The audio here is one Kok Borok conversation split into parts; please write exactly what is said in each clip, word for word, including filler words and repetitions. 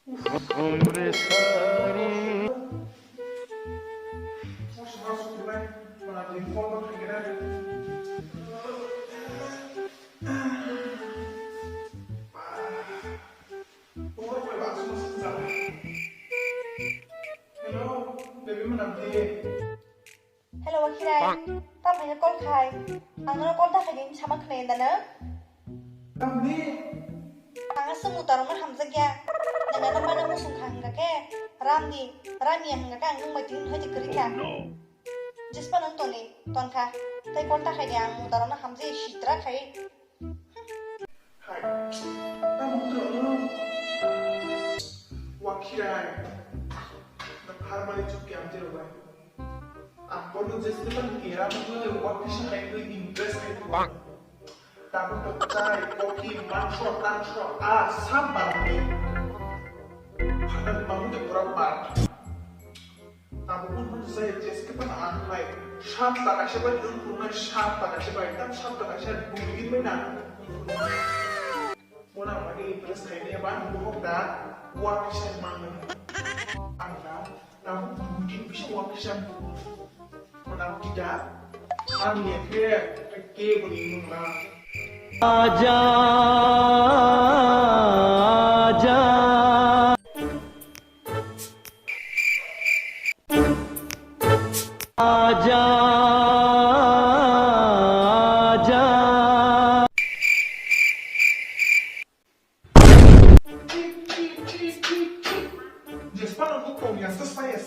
Hello, baby, manam di. Hello, Wakhirai. Tam hai call khai. Ang nono call ta khai din sama khna enda na. Tamni. Ang aswk mutarokno hamjakya. Nang ano mana musung kha hwnga khe, Ramni, Ramya hwnga khe ang nwng bai tini hai kwrwi kha. Jespa nwng toni, ton kha. Tai call ta khai di ang mutarokno hamjai sitra khai. Hai, tamo wngtong no? Wakhirai. Na pharmani chukki amtwi rwbai. Ang bono jesle ban kera mangno le wakisa hai no impress hai ko. Tabuk to chai, koki, mangso, tangso, a, sab barang ni. Phanan mamu de pura bar. Tabuk un hun sai jes ke pan ang lai. Sat ta kaisa bai un hun nai sat ta kaisa bai tam sat ta kaisa bumigin bai na. Mona mani impress khai ne ban buhok da wa kisa mang. Ang da tabuk bumigin bisa wa kisa. Mona kita ang ne ke ke buni nung na. Aja, aja. Aja, aja. Jespa no nuk tong ya, sespa ya.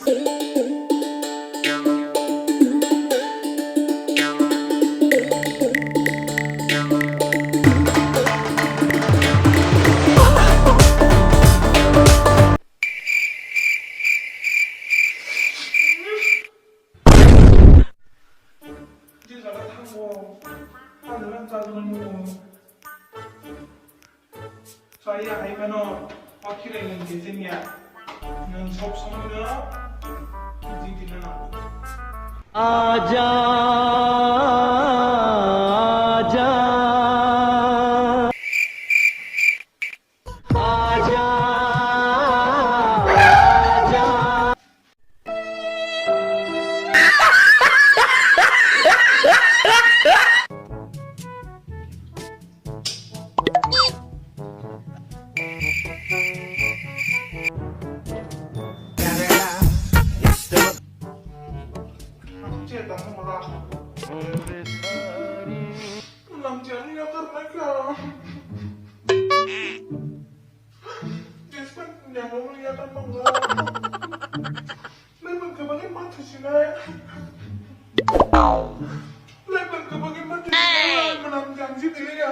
Saya hai mano, pakhirai nang kecenya. Nang sob somoy no, di di na. Aja, aja. Lamjani yakarnai kha. Jespan nyamamani yakar mangla. Laibang kabangin mathusinai. Laibang kabangin mathusinai. Manam jamji diliya.